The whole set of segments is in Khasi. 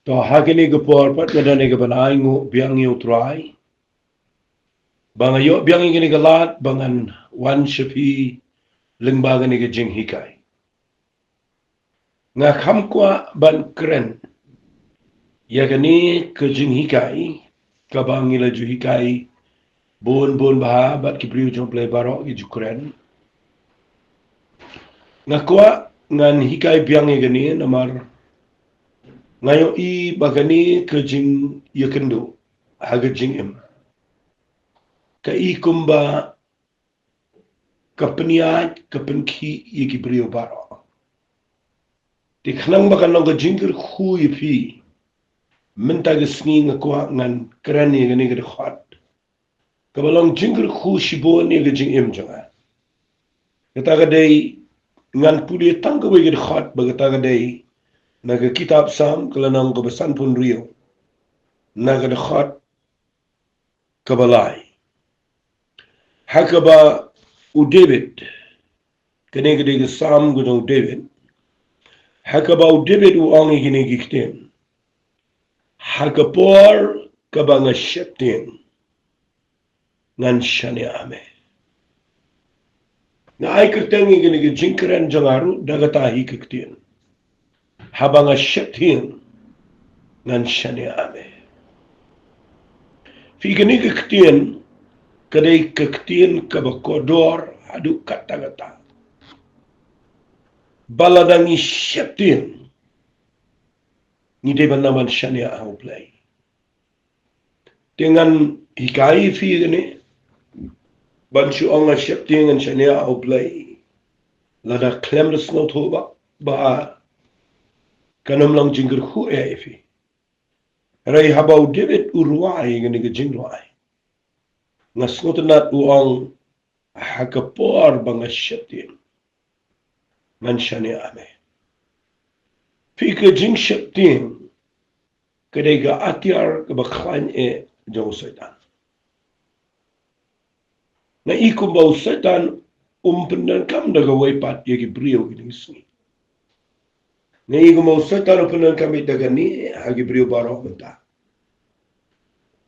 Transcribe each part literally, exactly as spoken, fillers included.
To ha kane ka por pat nga don ïa ka ban ainguh biang ïa u Trai, ba nga ïoh biang ïa kane ka lad ba ngan wan sha phi lyngba kane ka jinghikai. Nga kham kwah ban kren ïa kane ka jinghikai kaba ngi la ju hikai bun bun bha bad ki briew jong U Blei baroh ki ju kren. Nga kwah ngan hikai biang ïa kane namar nga ïohi ba kane ka jingïakynduh ha ka jingim ka i kumba ka pynïaid, ka pynkhih ïa ki briew baroh. Te khnang ba kan long ka jingkyrkhu ïa phi, mynta ka sngi nga kwah ngan kren ïa kane ka dkhot kaba long jingkyrkhu shibun ïa ka jingim jong nga. Kata ka dei, ngan pule tang kawei ka dkhot, ba kata ka dei na ka kitab Salm ka lynnong kaba sanphew hynriew, na ka dkhot kaba lai. Ha kaba u David, kane ka dei ka Salm ka jong u David, ha kaba u David u ong ïa kine ki ktien: Ha ka por kaba nga sheptieng, ngan shaniah ha me. Nga ai kyrteng ïa kane ka jingkren jong nga ruh da kata hi ka ktien: Haba nga sheptieng, ngan shaniah ha me. Phi, kane ka ktien ka dei ka ktien kaba kordor haduh katta katta. Ba lada ngi sheptieng, ngi dei ban nang ban shaniah ha U Blei. Te ngan hikai ïa phi kane, ban shu ong nga sheptieng ngan shaniah ha U Blei, lada khlem da sngewthuh ba, ba kan ym long jingkyrkhu eh ïa phi. Hynrei haba u David u rwai kane ka jingrwai, nga sngewtynnat u ong: Ha ka por ba nga sheptieng, ngan shaniah ha me. Phi, ka jingsheptieng ka dei ka atiar kaba khlaiñ eh jong u Soitan. Nga i kumba u Soitan um pyndonkam da kawei pat ïa ki briew kine ki sngi. Nga i kumba u Soitan um pyndonkam ïa da kane ha ki briew baroh mynta.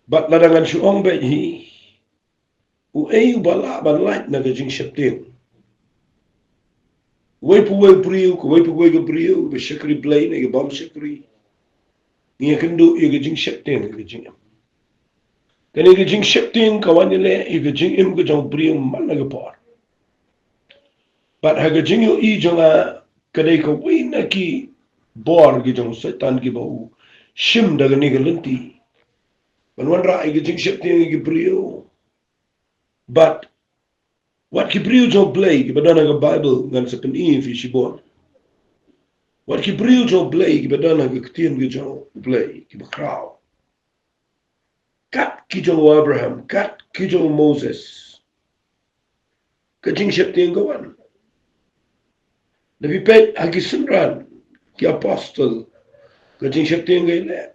Bad lada ngan shu ong beit hi, uei uba lah ban lait na ka jingsheptieng? Uwei pa uwei u briew, kawei pa kawei ka briew, ba shakri Blei ne ka bym shakri, ngi ïakynduh ïa ka jingsheptieng ha ka jingim. Kane ka jingsheptieng ka wan ïaleh ïa ka jingim ka jong u briew man la ka por. Bad ha ka jingïohi jong nga, ka dei kawei na ki bor ki jong u Soitan kiba u shim da kane ka lynti, ban wanrah ïa ka jingsheptieng ïa ki briew. Bad wat ki briew jong u Blei kiba don ha ka Baibl, ngan sa pyni ïa phi shibun. Wat ki briew jong u Blei kiba don ha ka ktien ka jong u Blei, kiba khraw, kat ki jong u Abraham, kat ki jong u Moses, ka jingsheptieng ka wan. Da phi peit ha ki synran ki apostol, ka jingsheptieng ka ïaleh.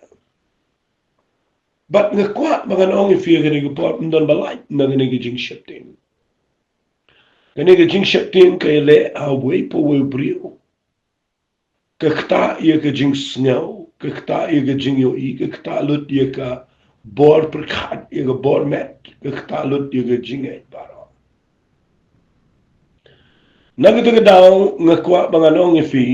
Bad nga kwah ba ngan ong ïa phi ha kane ka por, ym don ba lait na kane ka jingsheptieng. Kane ka jingsheptieng ka ïaleh ha uwei pa uwei u briew. Ka ktah ïa ka jingsngew, ka ktah ïa ka jingïohi, ka ktah lut ïa ka bor pyrkhat, ïa ka bor met, ka ktah lut ïa ka jingngeit baroh. Na kata ka daw nga kwah ba ngan ong ïa phi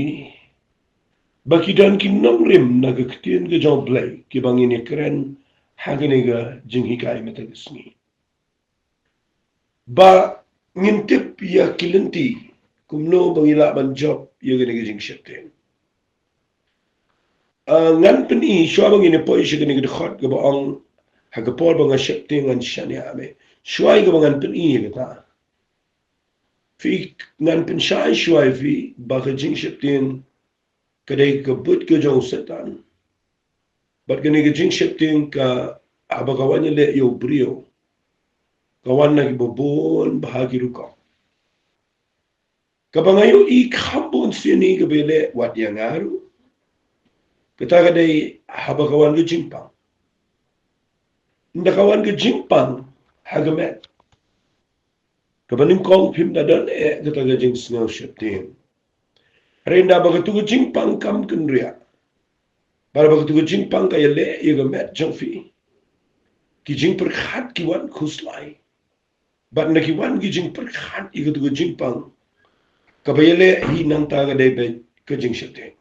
ba ki don ki nongrim na ka ktien ka jong u Blei kiba ngin ïakren ha kane ka jinghikai mynta ka sngi, ba ngin tip ïa ki lynti kumno ba ngi lah ban jop ïa kane ka jingsheptieng. Ah, ngan pyni, shuwa ba ngin ïa poi sha kane ka dkhot kaba ong, ha ka por ba nga sheptieng ngan shaniah ha me. Shuwa ïa kaba ngan pyni ïa kata, phi, ngan pynshai shuwa ïa phi ba ka jingsheptieng ka dei ka buit ka jong u Soitan. Bad kane ka jingsheptieng ka, haba ka wan ïaleh ïa u briew, ka wan na kiba bun bha ki rukom. Kaba nga ïohi kham bun sien hi kaba ïaleh wat ïa nga ruh, kata ka dei haba ka wan ka jingpang. Ynda ka wan ka jingpang ha ka met, kaba nyngkong phim da don eh kata ka jingsngew sheptieng. Hynrei ynda ba katu ka jingpang kam kynriah, Bad haba katu ka jingpang ka ïaleh ïa ka met jong phi, ki jingpyrkhat ki wan khuslai. Bad na ki wan ki jingpyrkhat ïa katu ka jingpang, kaba ïaleh hi nangta ka dei beit ka jingsheptieng.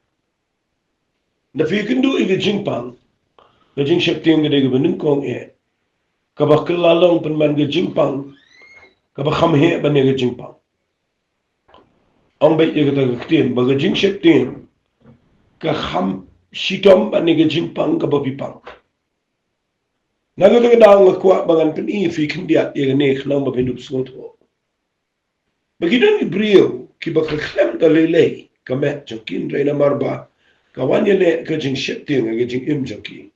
Haba phi kynduh ïa ka jingpang, ka jingsheptieng ka dei kaba nyngkong eh, kaba kylla long pynban ka jingpang, kaba kham heh ban ïa ka jingpang. Ong beit ïa kata ka ktien ba ka jingsheptieng ka kham shitom ban ïa ka jingpang kaba phi pang. Na kata ka daw nga kwah ba ngan pyni ïa phi khyndiat ïa kane khnang ba phin dup sngewthuh. Ba ki don ki briew kiba khlem da lei lei ka met jong ki, hynrei namar ba ka wan ïaleh ka jingsheptieng ha ka jingim jong ki,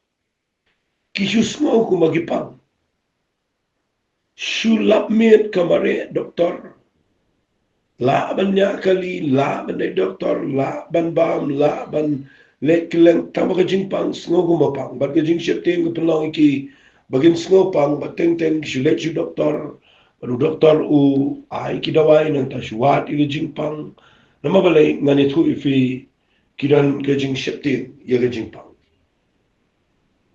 ki shu sngew kumba ki pang. Shu lap miet ka mareh doktor. Lah ban ïa kali, lah ban dei doktor, lah ban bam, lah ban leh kylleng, tang ba ka jingpang sngew kumba pang. Bad ka jingsheptieng ka pynlong ïa ki ba kin sngew pang, bad teng teng ki shu leit sha u doktor, bad u doktor u ai ki dawai, nangta shu wad ïa ka jingpang. Namar balei? Ngan ïathuh ïa phi, ki don ka jingsheptieng ïa ka jingpang.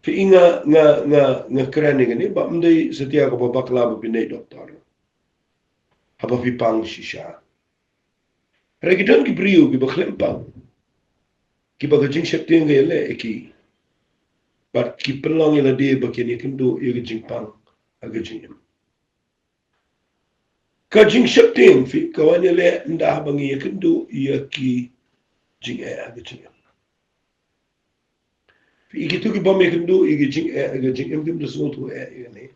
Phi i nga, nga, nga, nga kren ïa kane ba ym dei satia kaba bakla ba phin dei doktor haba phi pang shisha. Hynrei ki don ki briew kiba khlem pang, kiba ka jingsheptieng ka ïaleh ïa ki, bad ki pynlong ïa lade ba kin ïakynduh ïa ka jingpang ha ka jingim. Ka jingsheptieng phi ka wan ïaleh ynda ba ngi ïakynduh ïa ki jingeh ha ka jingim. Phi i kito ki bym ïakynduh ïa ki jingeh ha ka jingim kim da sngewthuh eh ïa kane.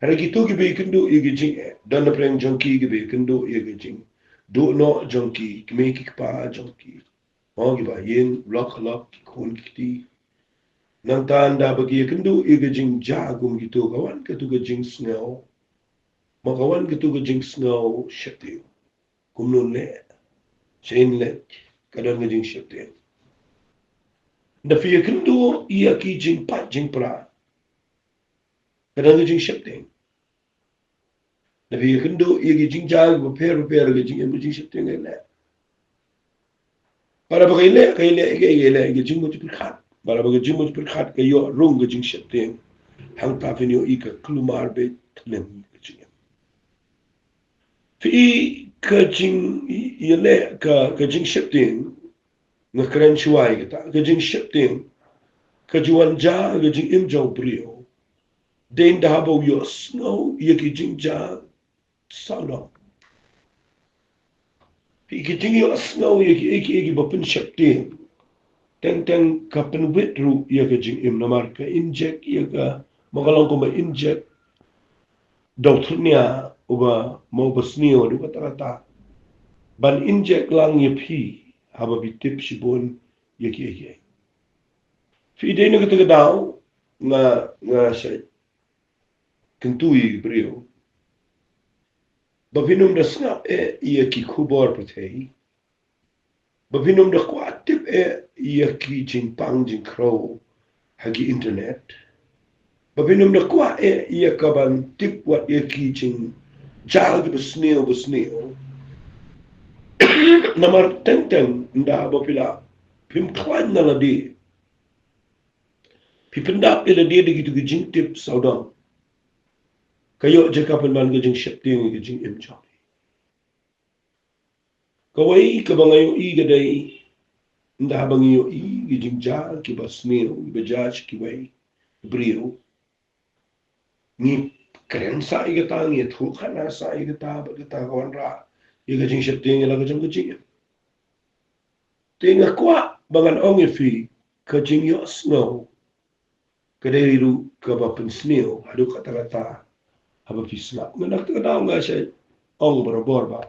Hynrei kito kiba ïakynduh ïa ki jingeh, don na pdeng jong ki kiba ïakynduh ïa ki jingduh noh jong ki, ki kmie ki kpa jong ki. Mo, kiba ïeng, lok lok, ki khun ki kti. Nangta ynda ba ki ïakynduh ïa ka jingjia kum kito, ka wan katu ka jingsngew. Mo, ka wan katu ka jingsngew sheptieng. Kumno leh, shen leh, ka don ka jingsheptieng. Ynda phi ïakynduh ïa ki jingpait jingpra, ka don ka jingsheptieng. Ynda phi ïakynduh ïa ki jingjia kiba pher bapher, ka jingim, ka jingsheptieng ka ïaleh. Bad haba ka ïaleh, ka ïaleh, ka ïaleh, ka jingmut jingpyrkhat. Bad haba ka jingmut jingpyrkhat ka ïoh rung ka jingsheptieng, hangta phin ïohi ka kulmar beit thlem ka jingim. Phi i ka jing, ïaleh ka, ka jingsheptieng, nga kren shuwa ïa kata, ka jingsheptieng ka ju wan jia ha ka jingim jong u briew dei ynda haba u ïohsngew ïa ki jingjia sawdong. Phi i ka jingïohsngew ïa kiei kiei kiba pynsheptieng, teng teng ka pynwit ruh ïa ka jingim namar ka injek ïa ka, mo, ka long kumba injek da u thyrnia uba, mo, uba sniew haduh katta katta ban injek lang ïa phi haba phi tip shibun ïa kiei kiei. Phi i, dei na kata ka daw nga, nga sa kyntu ïa ki briew ba phin ym da sngap eh ïa ki khubor pyrthei, ba phin ym da kwah tip eh ïa ki jingpang jingkhrew ha ki internet, ba phin ym da kwah eh ïa ka ban tip wat ïa ki jingjia kiba sniew ba sniew. Namar teng teng ynda ba phi la, phim khlaiñ na lade, phi pyndap ïa lade da kitu ki jingtip sawdong, ka ïoh jaka pynban ka jingsheptieng ïa ka jingim jong phi. Kawei kaba nga ïohi ka dei, ynda ba ngi ïohi ki jingjia kiba sniew kiba jia sha kiwei ki briew, ngi kren sa ïa kata, ngi ïathuh khana sa ïa kata, bad kata ka wanrah ïa ka jingsheptieng ïa la ka jong ka jingim. Te nga kwah ba ngan ong ïa phi, ka jingïohsngew ka dei ruh kaba pynsniew haduh katta katta haba phi sngap. Nga, na kata ka daw nga sa ong barabor ba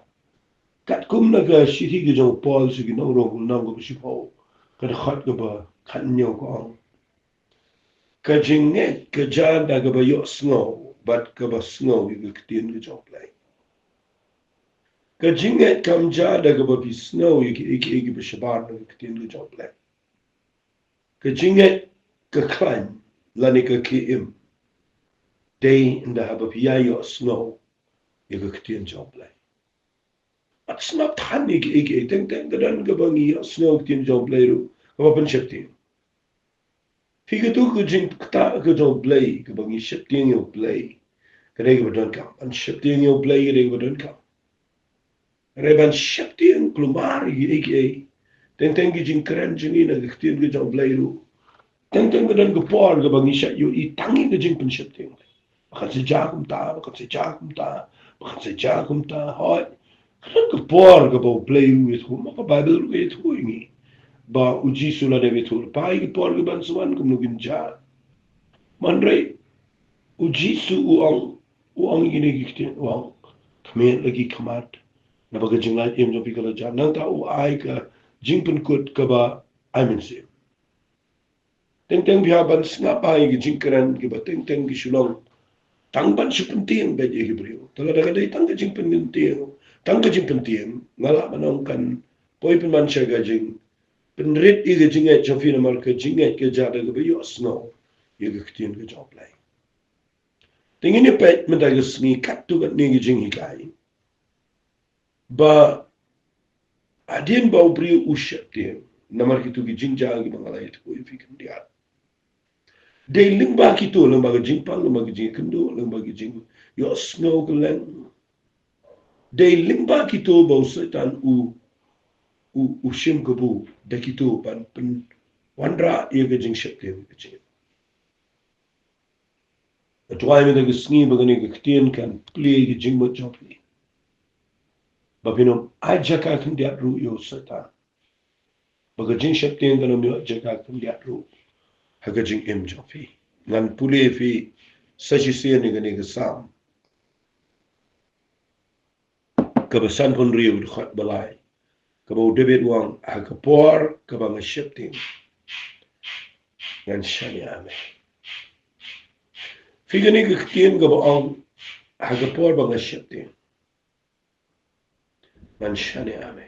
katkum na ka shithi ka jong u Paul sha ki nong Rom, lynnong kaba shiphew, ka dkhot kaba khathynñiew, ka ong, ka jingngeit ka jia da kaba ïohsngew bad kaba sngew ïa ka ktien ka jong U Blei. Ka jingngeit kam jia da kaba phi sngew ïa kiei kiei kiba shabar na ka ktien ka jong U Blei. Ka jingngeit ka khlaiñ lane ka khie im dei ynda haba phi ïa ïohsngew ïa ka ktien jong U Blei. Bad sngap than ïa kiei kiei, teng teng ka don kaba ngi ïohsngew ktien jong U Blei ruh kaba pynsheptieng. Phi, katu ka jingktah ka jong U Blei, kaba ngi sheptieng ïa U Blei, ka dei kaba donkam. Ban sheptieng ïa U Blei ka dei kaba donkam. Hynrei ban sheptieng kulmar ïa kiei kiei, teng teng ki jingkren jong ngi na ka ktien ka jong U Blei ruh, teng teng ka don ka por kaba ngi shah ïohi tang ïa ka jingpynsheptieng. Ba kan sa jia kumta, ba kan sa jia kumta, ba kan sa jia kumta. Hooid, ka don ka por kaba U Blei ruh u ïathuh, ma ka Baibl ruh ka ïathuh ïa ngi ba U Jisu lada u ïathuh lypa ïa ka por kaban sa wan, kumno kin jia. Hynrei U Jisu u ong, u ong ïa kine ki ktien, u ong, khmih la ki khmat, naba ka jinglait im jong phi ka la jia. Nangta u ai ka jingpynkut kaba ai mynsiem. Teng teng phi hap ban sngap ïa ki jingkren kiba teng teng ki shu long tang ban shu pyntieng beit ïa ki briew. Te lada ka dei tang ka jingpyntieng, tang ka jingpyntieng, nga lah ban ong kan poi pynban sha ka jingpynrit ïa ka jingngeit jong phi, namar ka jingngeit ka jia da kaba ïohsngew ïa ka ktien ka jong U Blei. Te ngin ïa peit mynta ka sngi katto katne ki jinghikai ba hadien ba u briew u sheptieng namar kito ki jingjia kiba nga la ïathuh ïa phi khyndiat. Dei lyngba kito, lyngba ka jingpang, lyngba ka jingkynduh, lyngba ka jingïohsngew kylleng. Dei lyngba kito ba u Soitan u, u, u shim kabu da kito ban pynwanrah ïa ka jingsheptieng ka jingim. Nga duwai mynta ka sngi ba kane ka ktien kan plie ïa ka jingmut jong phi, ba phin ym ai jaka khyndiat ruh ïa u Soitan, ba ka jingsheptieng kan ym ïoh jaka khyndiat ruh ha ka jingim jong phi. Ngan pule ïa phi sa shisien ïa kane ka Salm kaba sanphew hynriew, dkhot ba lai, kaba u David u ong, ha ka por kaba nga sheptieng ngan shaniah ïa me. Phi, kane ka ktien kaba ong ha ka por ba nga sheptieng ngan shaniah ïa me.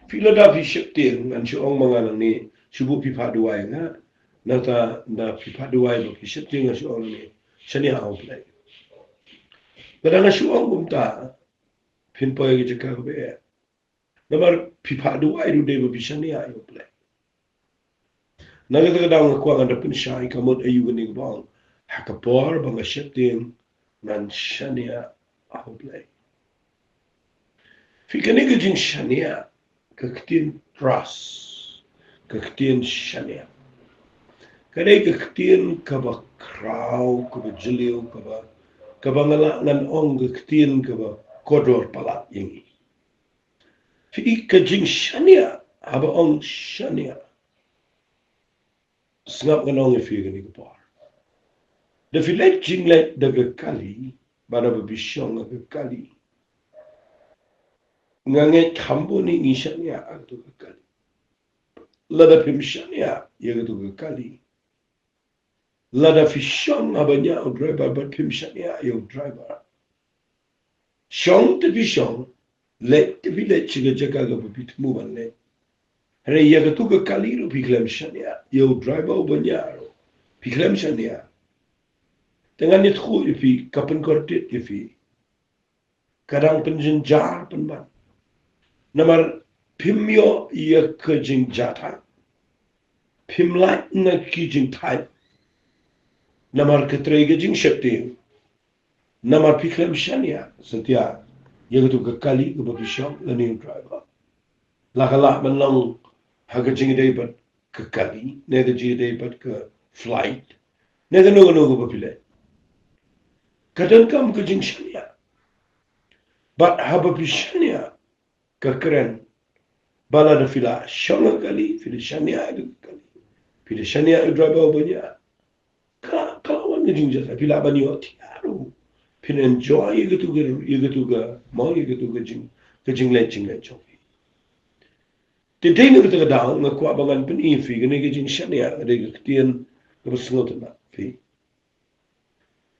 Phi, lada phi sheptieng, ngan shu ong ma nga nangne, shu buh phi phah duwai ïa nga. Nangta lada phi phah duwai ba phi sheptieng, ngan shu ong nangne, shaniah ha U Blei. Lada nga shu ong kumta, phin poi ha ka jaka kaba eh. Namar phi phah duwai ruh dei ba phi shaniah ïa U Blei. Na kata ka daw nga kwah ngan da pynshai ka mut aïu kane kaba ong, ha ka por ba nga sheptieng ngan shaniah ha U Blei. Phi, kane ka jingshaniah, ka ktien trust, ka ktien shaniah, ka dei ka ktien kaba khraw, kaba jylliew, kaba, kaba nga lah ngan ong ka ktien kaba kordor palat ïa ngi. Phi, ka jingshaniah, haba ong shaniah, sngap, ngan ong ïa phi kane ka por, da phi leit jingleit da ka kali, bad haba phi shong ha ka kali, nga ngeit kham bun ngi shaniah ha kato ka kali. Lada phim shaniah ïa kato ka kali, lada phi shong haba ñiah u driver bad phim shaniah ïa u driver, shong te phi shong, leit te phi leit sha ka jaka kaba phi thmu ban leit, hynrei ïa kato ka kali ruh phi khlem shaniah ïa u driver uba ñiah ruh, phi khlem shaniah, te ngan ïathuh ïa phi, ka pynkordit ïa phi, ka dang pynjynjar pynban. Namar phim ïoh ïa ka jingjahthait, phim lait na ki jingthait, namar ka trei ka jingsheptieng, namar phi khlem shaniah satia ïa kato ka kali kaba phi shong lane u driver. La ka lah ban long ha ka jingïadei bad ka kali, ne ka jingïadei bad ka flight, ne kano kano kaba phi leh, ka donkam ka jingshaniah. Bad haba phi shaniah, ka kren ba lada phi la shong ha ka kali, phi la shaniah ha ka kali, phi la shaniah ïa u driver uba ñiah, ka, ka la wan ka jingjahthait, phi lah ban ïohthiah ruh, phin enjoy ïa kato ka, ïa kato ka, mo, ïa kato ka jing, ka jingleit jingleit jong phi. Te dei na kata ka daw nga kwah ba ngan pyni ïa phi, kane ka jingshaniah ka dei ka ktien kaba sngewtynnat, phi.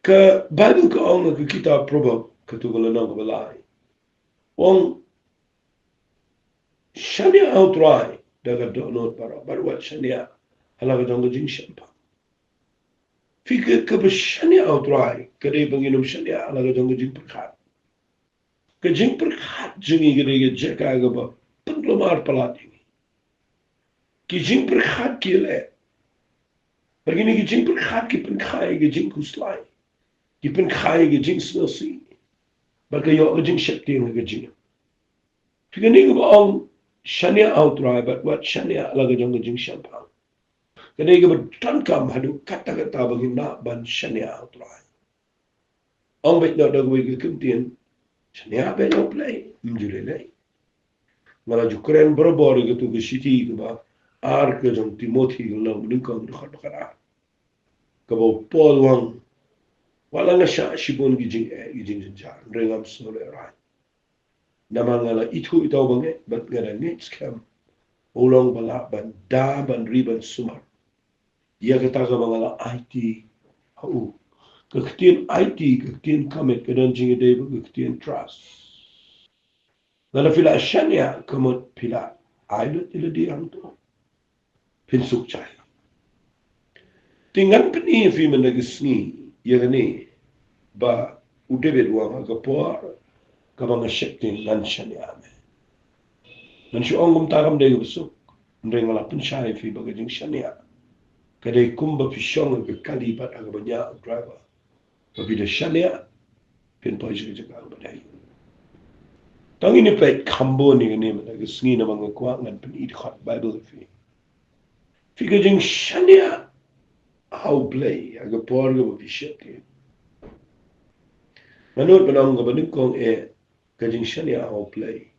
Ka Baibl ka ong ha ka kitab Proverb, kato ka lynnong kaba lai, ong, shaniah ha U Trai da ka dohnud baroh, bad wat shaniah ha la ka jong ka jingshemphang. Phi, ka, kaba shaniah ha U Trai ka dei ba ngin ym shaniah ha la ka jong ka jingpyrkhat. Ka jingpyrkhat jong ngi ka dei ka jaka kaba pynkulmar palat ïa ngi. Ki jingpyrkhat ki leh Bad kine ki jingpyrkhat ki pynkha ïa ka jingkhuslai, ki pynkha ïa ka jingsngewsih, bad ka ïoh ka jingsheptieng ha ka jingim. Phi, kane kaba ong shaniah ha U Trai bad wat shaniah la ka jong ka jingshemphang, ka dei kaba donkam haduh katta katta ba ngin lah ban shaniah ha U Trai. Ong beit noh da kawei ka ktien, shaniah beit ha U Blei, ym ju lei lei. Nga la ju kren barabor ïa katu ka shithi kaba ar ka jong Timothi, ka lynnong ba nyngkong, dkhot ba khatar, kaba u Paul u ong, wat la nga shah shibun ki jingeh, ki jingjynjar, hynrei ngam sngewlehraiñ. Namar nga la ithuh ïa uta uba ngeit, bad nga da ngeit skhem ba u long ba lah ban da, ban ri, ban sumar ïa kata kaba nga la aiti ha u. Ka ktien aiti, ka ktien commit, ka don jingïadei bad ka ktien trust. Lada phi la shaniah, ka mut phi la ai lut ïa lade hangto, phin suk jai. Te ngan pyni ïa phi mynta ka sngi ïa kane ba u David u ong, ha ka por kaba nga sheptieng ngan shaniah ha me. Ngan shu ong kumta kam dei kaba suk, hynrei nga la pynshai ïa phi ba ka jingshaniah ka dei kumba phi shong ha ka kali bad ha kaba ñiah u driver. Ba phi da shaniah, phin poi sha ka jaka kaba dei. Tang ngin ïa peit kham bun ïa kane mynta ka sngi, namar nga kwah ngan pyni dkhot Baibl ïa phi. Phi, ka jingshaniah ha U Blei ha ka por kaba phi sheptieng. Nga nud ban ong kaba nyngkong eh, ka jingshaniah ha U Blei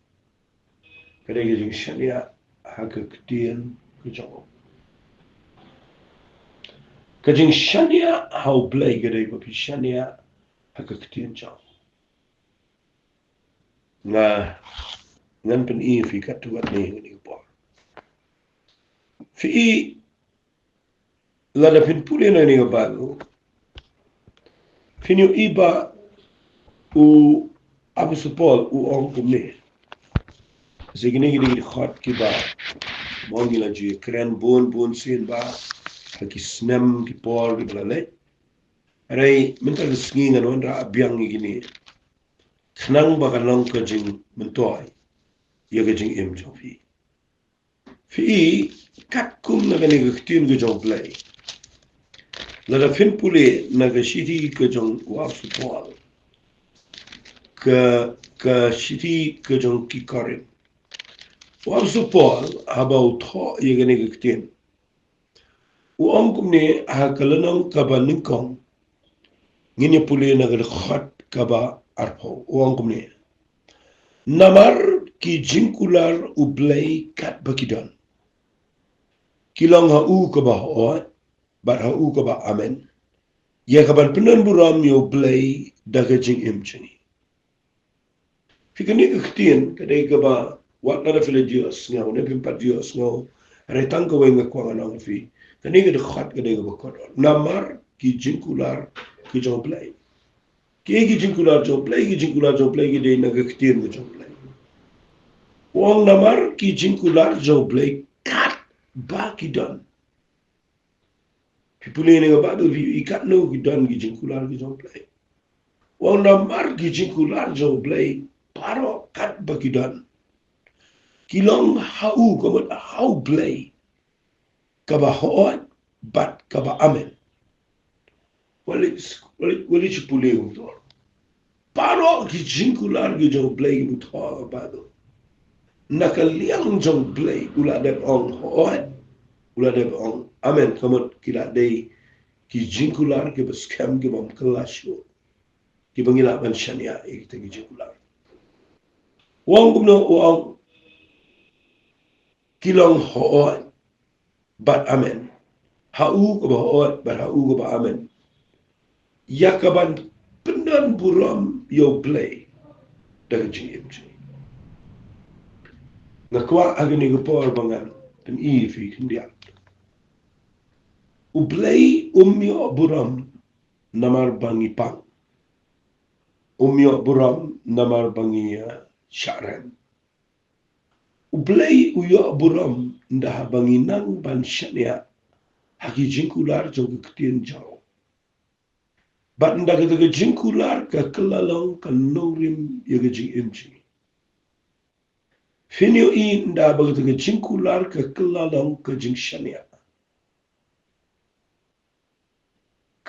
ka dei ka jingshaniah ha ka ktien ka jong u. Ka jingshaniah ha U Blei ka dei ba phi shaniah ha ka ktien jong u. Nga, ngan pyni ïa phi katto katne ha kane ka por. Phi, lada phin pule na kane ka Baibl, phin ïohi ba u Apostol Paul u ong kumne. Sa kine ki dei ki dkhot kiba, mo, ngi la ju ïakren bun bun sien bha ha ki snem ki por kiba la leit. Hynrei mynta ka sngi ngan wanrah biang ïa kine, khnang ba kan long ka jingmyntoi ïa ka jingim jong phi. Phi, katkum na kane ka ktien ka jong U Blei, lada phin pule na ka shithi ka jong u Apostol Paul, ka, ka shithi ka jong ki Korinth, u Apostol Paul haba u thoh ïa kane ka ktien, u ong kumne ha ka lynnong kaba nyngkong, ngin ïa pule na ka dkhot kaba arphew, u ong kumne: Namar ki jingkular U Blei katba ki don, ki long ha u kaba hooid, bad ha u kaba amen, ïa kaban pyndon burom ïa U Blei da ka jingim jong ngi. Phi, kane ka ktien ka dei kaba wat lada phi la ju ïohsngew ne phim pat ju ïohsngew, hynrei tang kawei nga kwah ngan ong ïa phi, kane ka dkhot ka dei kaba kordor. Namar ki jingkular ki jong U Blei. Kiei ki jingkular jong U Blei? Ki jingkular jong U Blei ki dei na ka ktien ka jong U Blei. U ong namar ki jingkular jong U Blei katba ki don. Phi pule na ka Baibl, phi ïohi katno ki don ki jingkular ki jong U Blei. U ong namar ki jingkular jong U Blei baroh katba ki don, ki long ha u, ka mut ha U Blei, kaba hooid bad kaba amen. Wat leit, wat leit, wat leit shu pule kumto. Baroh ki jingkular ki jong U Blei kiba thoh ha ka Baibl, na ka liang jong U Blei u la dep ong hooid, u la dep ong amen, ka mut ki la dei ki jingkular kiba skhem, kiba ym kylla shuh, kiba ngi lah ban shaniah ïa kita ki jingkular. U ong kumno? U ong ki long hooid bad amen. Ha u kaba hooid bad ha u kaba amen, ïa kaban pyndon burom ïa U Blei da ka jingim jong ngi. Nga kwah ha kane ka por ba ngan pyni ïa phi khyndiat. U Blei um ïoh burom namar ba ngi pang. Um ïoh burom namar ba ngi, eh, shah rem. U Blei u ïoh burom ynda haba ngi nang ban shaniah ha ki jingkular jong ka ktien jong u. Bad ynda kata ka jingkular ka kylla long ka nongrim ïa ka jingim jong ngi. Phin ïohi ynda ba kata ka jingkular ka kylla long ka jingshaniah,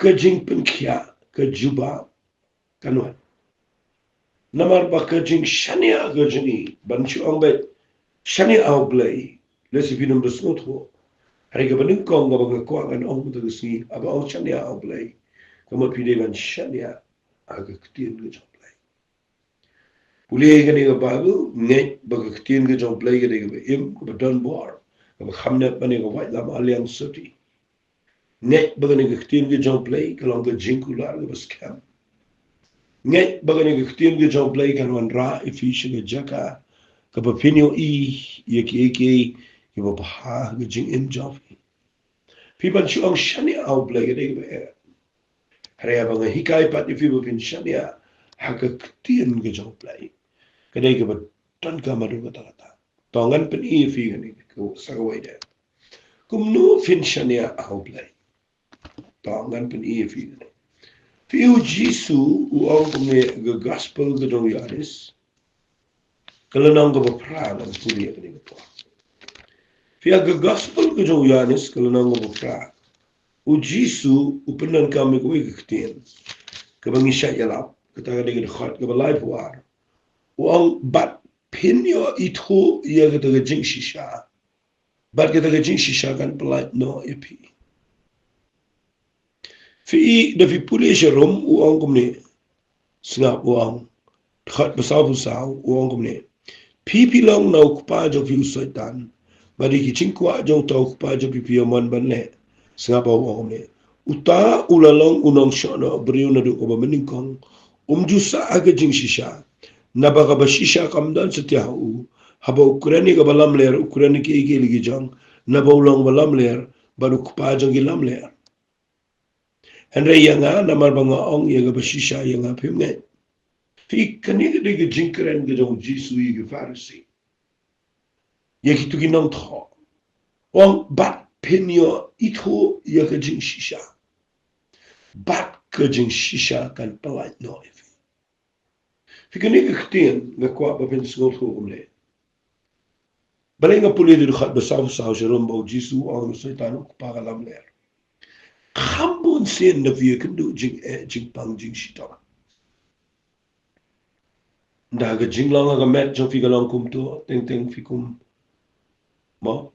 ka jingpynkhiah, ka jubab kan wan. Namar ba ka jingshaniah ka jong ngi, ban shu ong beit shaniah ha U Blei, lehse phin ym da sngewthuh. Hynrei kaba nyngkong kaba nga kwah ngan ong mynta ka sngi, haba ong shaniah ha U Blei, ka mut phi dei ban shaniah ha ka ktien ka jong U Blei. Pule kane ka Baibl, ngeit ba ka ktien ka jong U Blei ka dei kaba im, kaba don bor, kaba kham nep ban ïa ka waitlam aliang shuh. Ngeit ba kane ka ktien ka jong U Blei ka long ka jingkular kaba skhem. Ngeit ba kane ka ktien ka jong U Blei kan wanrah ïa phi sha ka jaka kaba phin ïohi ïa kiei kiei kiba bha ha ka jingim jong phi. Phi ban shu ong shaniah ha U Blei ka dei kaba eh. Hynrei haba nga hikai pat ïa phi ba phin shaniah ha ka ktien ka jong U Blei, ka dei kaba donkam haduh katta katta. To ngan pyni ïa phi kane ka sa kawei de. Kumno phin shaniah ha U Blei? To ngan pyni ïa phi kane. Phi, U Jisu u ong kumne, ka Gospel ka jong u Ïoannis, ka lynnong kaba phra, ngan pule ïa kane ka por. Phi, ha ka Gospel ka jong u Ïoannis, ka lynnong kaba phra, U Jisu u pyndonkam ïa kawei ka ktien kaba ngi shait ïalap, kata ka dei ka dkhot kaba laiphew ar. U ong, bad phin ïoh ithuh ïa kata ka jingshisha, bad kata ka jingshisha kan pyllait noh ïa phi. Phi, da phi pule sha Rom, u ong kumne. Sngap, u ong. Dkhot ba sawphew saw, u ong kumne. Phi phi long na u kpa jong phi u Soitan, bad ïa ki jingkwah jong uta u kpa jong phi phi ïa mon ban leh. Sngap, u ong kumne. Uta u la long u nongshohnoh briew naduh kaba mynnyngkong, um ju sah ha ka jingshisha. Naba kaba shisha kam don satia ha u. Haba u kren ïa kaba lamler, u kren ïa kiei kiei la ki jong, naba u long ba lamler, bad u kpa jong ki lamler. Hynrei ïa nga, namar ba nga ong ïa kaba shisha, ïa nga phim ngeit. Phi, kane ka dei ka jingkren ka jong u Jisu ïa ki Pharisi, ïa kito ki nongthoh. U ong, bad phin ïoh ithuh ïa ka jingshisha, bad ka jingshisha kan pyllait noh ïa phi. Phi, kane ka ktien nga kwah ba phin sngewthuh kumne. Balei nga pule da dkhot ba sawphew saw sha Rom, ba U Jisu u ong na u Soitan u kpa ka lamler. Kham bun sien da phi ïakynduh jingeh, jingpang, jingshitom. Nda ka jinglong ha ka met jong phi ka long kumto, teng teng phi kum Mo,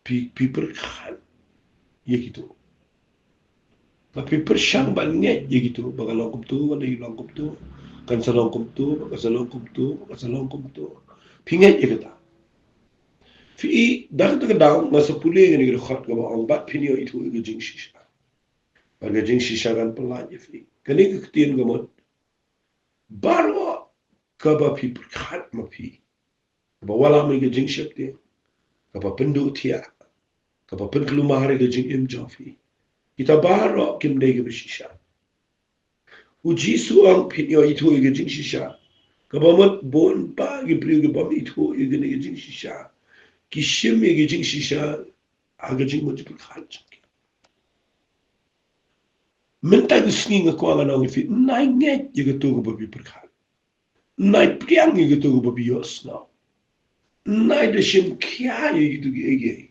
phi, phi pyrkhat ïa kito. Ba phi pyrshang ban ngeit ïa kito, ba ka long kumto, ba ka long kumto, kan sa long kumto, ba ka sa long kumto, ba ka sa long kumto. Phi ngeit ïa kata. Phi, da kata ka daw nga sa pule ïa kane ka dkhot kaba ong bad phin ïoh ithuh ïa ka jingshisha, bad ka jingshisha kan pyllait ïa phi. Kane ka ktien ka mut, baroh kaba phi pyrkhat ma phi, kaba wallam ïa ka jingsheptieng, kaba pynduh thiah, kaba pynkulmar ïa ka jingim jong phi, kita baroh kim dei kaba shisha. U Jisu u ong phin ïoh ithuh ïa ka jingshisha. Kaba mut bun ba ki briew ki bym ithuh ïa kane ka jingshisha, ki shim ïa ka jingshisha ha ka jingmut jingpyrkhat jong ki. Mynta ka sngi nga kwah ngan ong ïa phi, nai ngeit ïa kato kaba phi pyrkhat. Nai pdiang ïa kato kaba phi ïohsngew. Nai da shim khia ïa kito kiei kiei.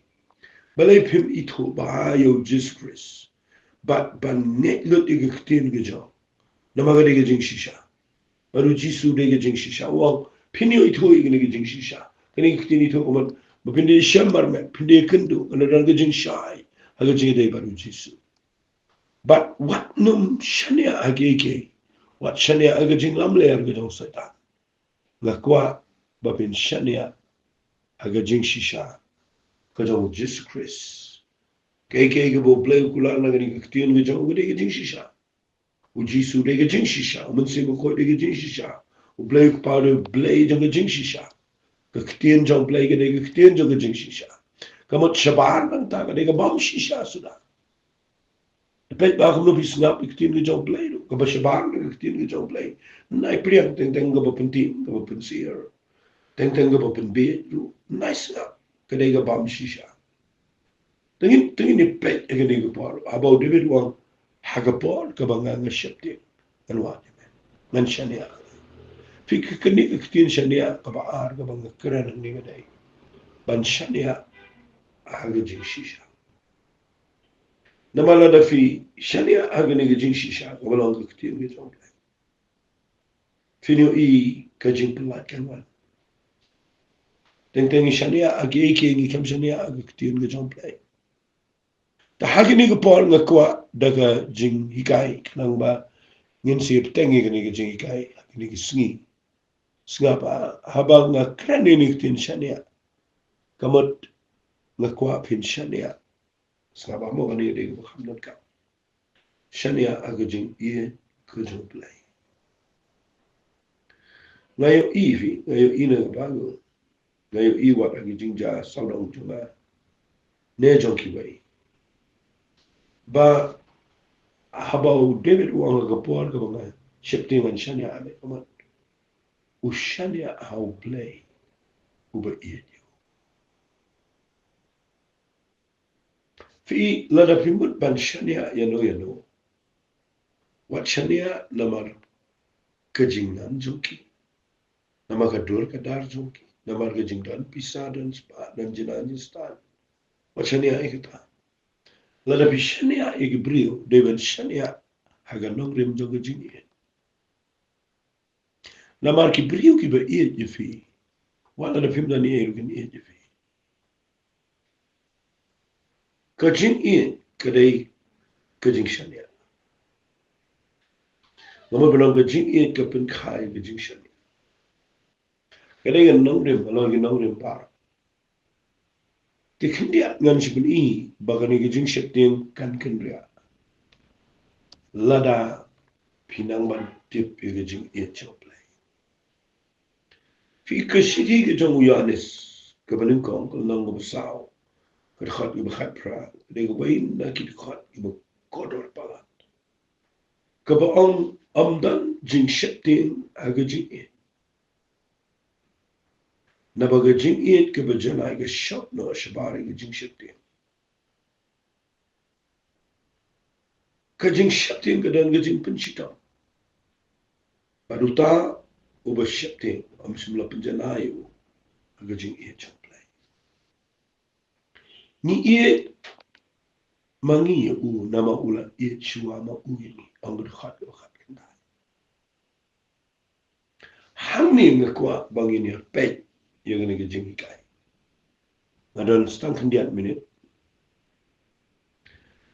Balei phim ithuh bha ïa u Jisu Khrist, bad ban ngeit lut ïa ka ktien ka jong. Namar ka dei ka jingshisha. Bad u Jisu u dei ka jingshisha. U ong phin ïoh ithuh ïa kane ka jingshisha. Kane ka ktien ithuh ka mut ba phin dei shem marmet, phin dei kynduh, kan don ka jingshai ha ka jingïadei bad u Jisu. Bad wat nym shaniah ha kiei kiei. Wat shaniah ha ka jinglamler ka jong u Soitan. Nga kwah ba phin shaniah ha ka jingshisha ka jong u Jisu Khrist. Kaei kaei kaba U Blei u kular na kane ka ktien ka jong u ka dei ka jingshisha. U Jisu u dei ka jingshisha, U Mynsiem Bakhuid u dei ka jingshisha, U Blei u Kpa u dei U Blei jong ka jingshisha. Ka ktien jong U Blei ka dei ka ktien jong ka jingshisha. Ka mut shabar nangta ka dei ka bym shisha suda. Peit ba kumno phi sngap ïa ka ktien ka jong U Blei ruh, kaba shabar na ka ktien ka jong U Blei. Nai pdiang teng teng kaba pyntieng, kaba pynsyier, teng teng kaba pynbieit ruh, nai sngap, ka dei ka bym shisha. Te ngin, te ngin ïa peit ha kane ka por, haba u David u ong, ha ka por kaba nga, nga sheptieng, ngan wad ïa me, ngan shaniah. Phi, ka, kane ka ktien shaniah kaba ar kaba nga kren hangne ka dei ban shaniah ha ka jingshisha. Namar lada phi shaniah ha kane ka jingshisha kaba long ka ktien ka jong U Blei, phin ïohi ka jingpynlait kan wan. Teng teng ngi shaniah ha kiei kiei, ngi khlem shaniah ha ka ktien ka jong U Blei. Te ha kane ka por nga kwah da ka jinghikai khnang ba ngin sa ïa bteng ïa kane ka jinghikai ha kane ka sngi. Sngap, haba nga kren ïa kane ka ktien shaniah, ka mut nga kwah phin shaniah. Sngap mo, kane ka dei kaba kham donkam. Shaniah ha ka jingïeit ka jong U Blei. Nga ïohi phi, nga ïohi na ka Baibl, nga ïohi wat ha ki jingjia sawdong jong nga ne jong kiwei, ba haba u David u ong ha ka por kaba nga sheptieng, ngan shaniah ha me, ka mut u shaniah ha U Blei uba ïeit ïa u. Phi, lada phi mut ban shaniah ïano ïano, wat shaniah namar ka jingnang jong ki, namar ka dur ka dar jong ki, namar ka jingdon pisa, don spah, don jinai jingstad. Wat shaniah ïa kata. Lada phi shaniah ïa ki briew, dei ban shaniah ha ka nongrim jong ka jingïeit. Namar ki briew kiba ïeit ïa phi, wat lada phim don ei ei ruh kin ïeit ïa phi. Ka jingïeit ka dei ka jingshaniah. Namar ba long ka jingïeit ka pynkha ïa ka jingshaniah. Ka dei ka nongrim, ka long ka nongrim baroh. Te khyndiat ngan sa pyni ba kane ka jingsheptieng kan kynriah lada phi nang ban tip ïa ka jingïeit jong U Blei. Phi, ka shithi ka jong u Ïohannes kaba nyngkong, ka lynnong kaba saw, ka dkhot kaba khatphra, ka dei kawei na ki dkhot kiba kordor palat, kaba ong, ym don jingsheptieng ha ka jingïeit. Naba ka jingïeit kaba janai ka shop noh shabar ïa ka jingsheptieng. Ka jingsheptieng ka don ka jingpynshitom. Bad uta uba sheptieng ym shym la pynjanai ïa u ha ka jingïeit jong U Blei. Ngi ïeit ma ngi ïa u namar u la ïeit shuwa ma u ïa ngi, ong ka dkhot kaba khatkhyndai. Hangne nga kwah ba ngin ïa peit ïa kane ka jinghikai. Nga don tang khyndiat minit.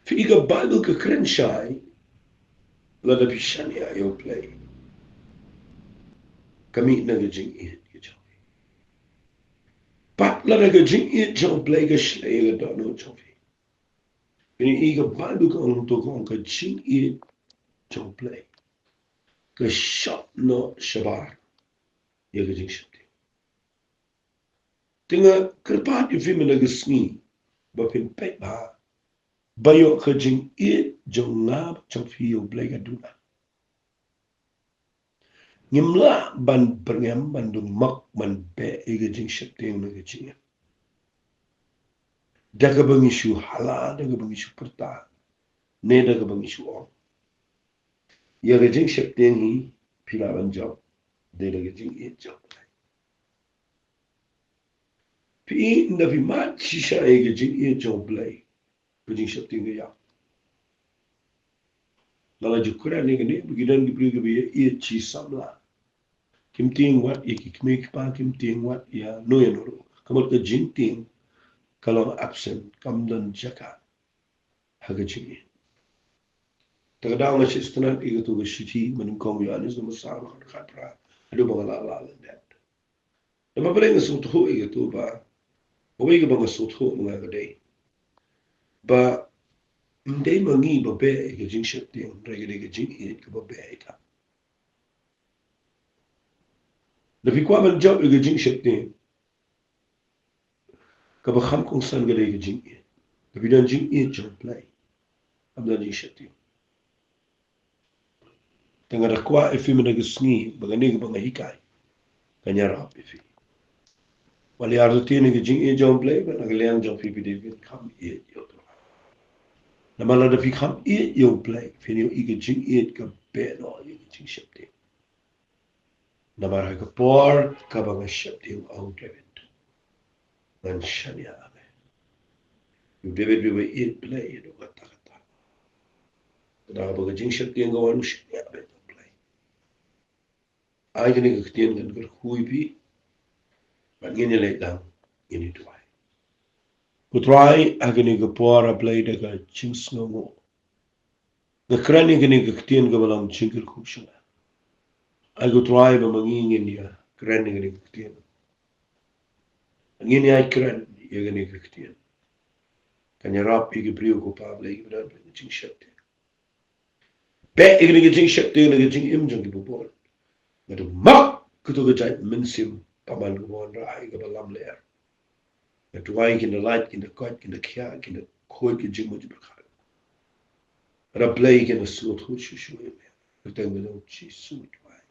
Phi, ka Baibl ka kren shai, lada phi shaniah ïa U Blei, ka mih na ka jingïeit ka jong phi. Bad lada ka jingïeit jong U Blei ka shlei ïa ka dohnud jong phi, phin ïohi ka Baibl ka ong, to ka ong ka jingïeit jong U Blei ka shop noh shabar ïa ka jingsheptieng. Te nga kyrpad ïa phi mynta ka sngi ba phin peit bha ba ïoh ka jingïeit jong nga jong phi ïa U Blei ka duna. Ngim lah ban byrngem, ban dung mok, ban beh ïa ka jingsheptieng na ka jingïeit da kaba ngi shu hala, da kaba ngi shu pyrta, ne da kaba ngi shu ong. Ïa ka jingsheptieng hi phi lah ban jop dei da ka jingïeit jong U Blei. Phi, ynda phi mad shisha ïa ka jingïeit jong U Blei, ka jingsheptieng ka ïap. Nga la ju kren ïa kane ba ki don ki briew kiba ïeit shi samla. Kim tieng wat ïa ki kmie ki kpa, kim tieng wat ïano ïano ruh. Ka mut ka jingtieng ka long absent, kam don jaka ha ka jingïeit. Te ka daw nga shu sngewtynnat ïa kato ka shithi ba nyngkong u Ïohannes, namar sa nga khatphra haduh ba nga la lah lyndet. Namar balei nga sngewthuh ïa kato ba, kawei kaba nga sngewthuh ma nga ka dei ba ym dei ma ngi ba beh ïa ka jingsheptieng, hynrei ka dei ka jingïeit kaba beh ïa ka. Da phi kwah ban jop ïa ka jingsheptieng, kaba kham kongsan ka dei ka jingïeit. Da phi don jingïeit jong U Blei, kham don jingsheptieng. Te nga da kwah ïa phi mynta ka sngi ba kane kaba nga hikai kan ïarap ïa phi. Wat ïa artatien ïa ka jingïeit jong U Blei, bad na ka liang jong phi, phi dei ban kham ïeit ïa U Trai. Namar lada phi kham ïeit ïa U Blei, phin ïohi ka jingïeit ka beh noh ïa ka jingsheptieng. Namar ha ka por kaba nga sheptieng, ong u David, ngan shaniah ha me. U David uba ïeit Blei haduh katta katta. Kata ba ka jingsheptieng ka wan u shaniah bad u Blei. Ai kane ka ktien kan kyrkhu ïa phi. Bad ngin ïa leit lang, ngin ïa duwai. Ko Trai, ha kane ka por A Blei da ka jingsngewnguh, nga kren ïa kane ka ktien kaba long jingkyrkhu sha nga. Ai ko Trai ba ma ngi ngin ïa kren ïa kane ka ktien. Ngin ïa kren ïa kane ka ktien. Kan ïarap ïa ki briew ko Pa Blei kiba don ka jingsheptieng. Beh ïa kane ka jingsheptieng na ka jingim jong kiba bun. Nga duh mak kato ka jait mynsiem paman kaba wanrah ïa kaba lamler. Nga duwai kin da lait, kin da koit, kin da khiah, kin da khuid ka jingmut jingpyrkhat. Lada Blei kin da sngewthuh shuh shuh ïa me. Kyrteng ka jong U Jisu nga duwai.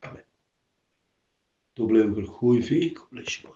Amen. To Blei un kyrkhu ïa phi, khublei shibun.